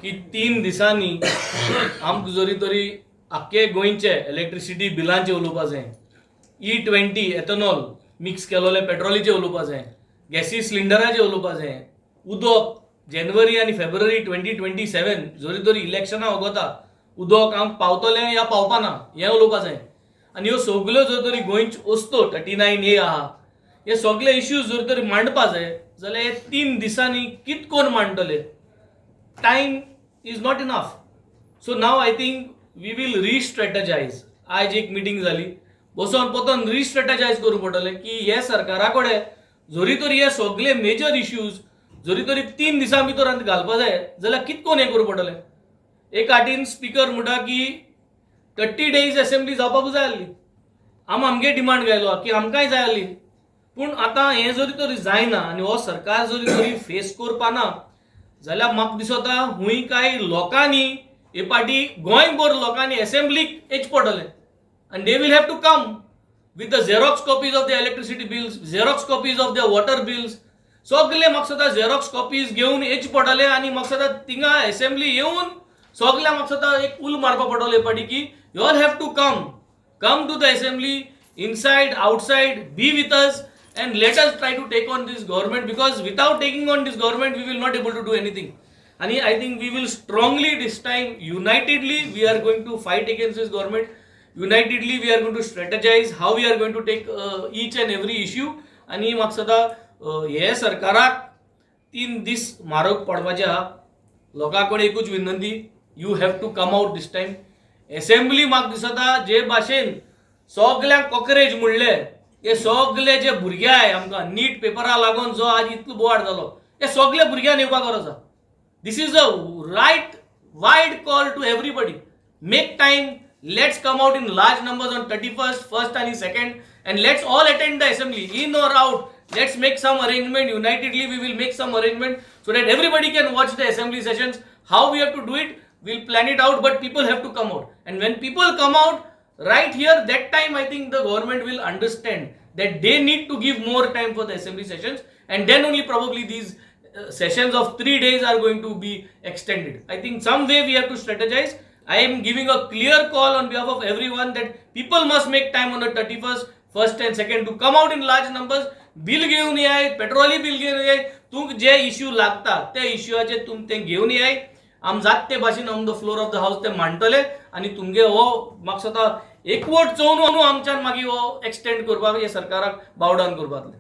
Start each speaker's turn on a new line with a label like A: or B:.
A: की 3 दिसांनी आमकां जरी तरी आख्खे गोंयचे इलेक्ट्रिसिटी बिलांचे उलोवपा जाय, ई 20 एथनॉल मिक्स केलोले पेट्रोलीचे उलोवपा जाय, गॅसी सिलिंडराचे उलोवपा जाय, उदक जानेवारी आनी फेब्रुवारी 2027 जरी तरी इलेक्शनां वगता, उदक आमकां पावतलें या पावपाना हें उलोवपा जाय. आनी ह्यो सगल्यो जर तरी गोंयच्यो वस्तू 39A आहा, हे सगळे इश्यूज जर तरी मांडपा जाय जाल्यार हे 3 दिसांनी कित कोण मांडटले? Time is not enough. So now I think we will re-strategize. आयज एक मिटींग जाली, बसोन परतून रिस्ट्रेटजायज करूंक पडटलें की हे सरकारा कडेन जरी तरी हे सगळे मेजर इश्यूज जरी तरी 3 दिसां भितर आनी घालपा जाय जाल्यार कित कोण हें करूंक पडटलें. एक आटीन स्पिकर म्हणटा की 30 डेज असेंब्ली जावपाकूच जाय आसली. आम आमगे डिमांड घायलो की आमकांय जाय आसली, पूण आतां हें जरी तरी जायना आनी हो सरकार जरी तरी फेस करपाना जाल्यार म्हाका दिसता हुंय काय लोकांनी हे पाटी गोंयभर लोकांनी एसेंब्लीक येचें पडटलें आनी they will have to come with the xerox copies of the electricity bills, xerox copies of the water bills. सगळे म्हाका दिसता झेरॉक्स कॉपीज घेवन येचें पडटलें आनी म्हाका दिसता थिंगा एसेंब्ली येवन सगळ्या म्हाका दिसता एक उल मारपा पडटलो हे पाटी की you all have to come to the assembly, inside, outside, be with us and let us try to take on this government, because without taking on this government we will not able to do anything. And I think we will strongly this time, unitedly, we are going to fight against this government. Unitedly we are going to strategize how we are going to take each and every issue. आणि म्हाका सदां हे सरकाराक 3 दीस म्हारग पडपाचे आहा. लोकां कडेन एकूच विनंती, you have to come out this time. Assembly म्हाका दिसता जे भाशेन सगल्यांक कॉकरेज म्हणले, हे सगले जे भुरगे आहाय, आमकां नीट पेपरा लागून जो आज इतलो बोवाळ जालो, हे सगले भुरग्यांक येवपाक गरज आहा. This is a right wide call to everybody. Make time. Let's come out in large numbers on 31st, 1st and 2nd, and let's all attend the assembly, in or out. Let's make some arrangement unitedly. We will make some arrangement so that everybody can watch the assembly sessions. How we have to do it, we'll plan it out, but people have to come out. And when people come out right here, that time I think the government will understand that they need to give more time for the assembly sessions, and then only probably these sessions of 3 days are going to be extended. I think some way we have to strategize. I am giving a clear call on behalf of everyone that people must make time on the 31st, 1st and 2nd to come out in large numbers. Bill घेवन याय, पेट्रोलय bill घेवन याय, तुमकां जे issue लागता ते इश्यूचे तुम ते घेवन याय. आम जात ते भाशेन on the floor of the house ते मांडटले आनी तुमगे हो म्हाका दिसता एकवट चोवन आमच्यान मागीर हो एक्सटेंड करपाक हे सरकाराक बावडावन करपाक.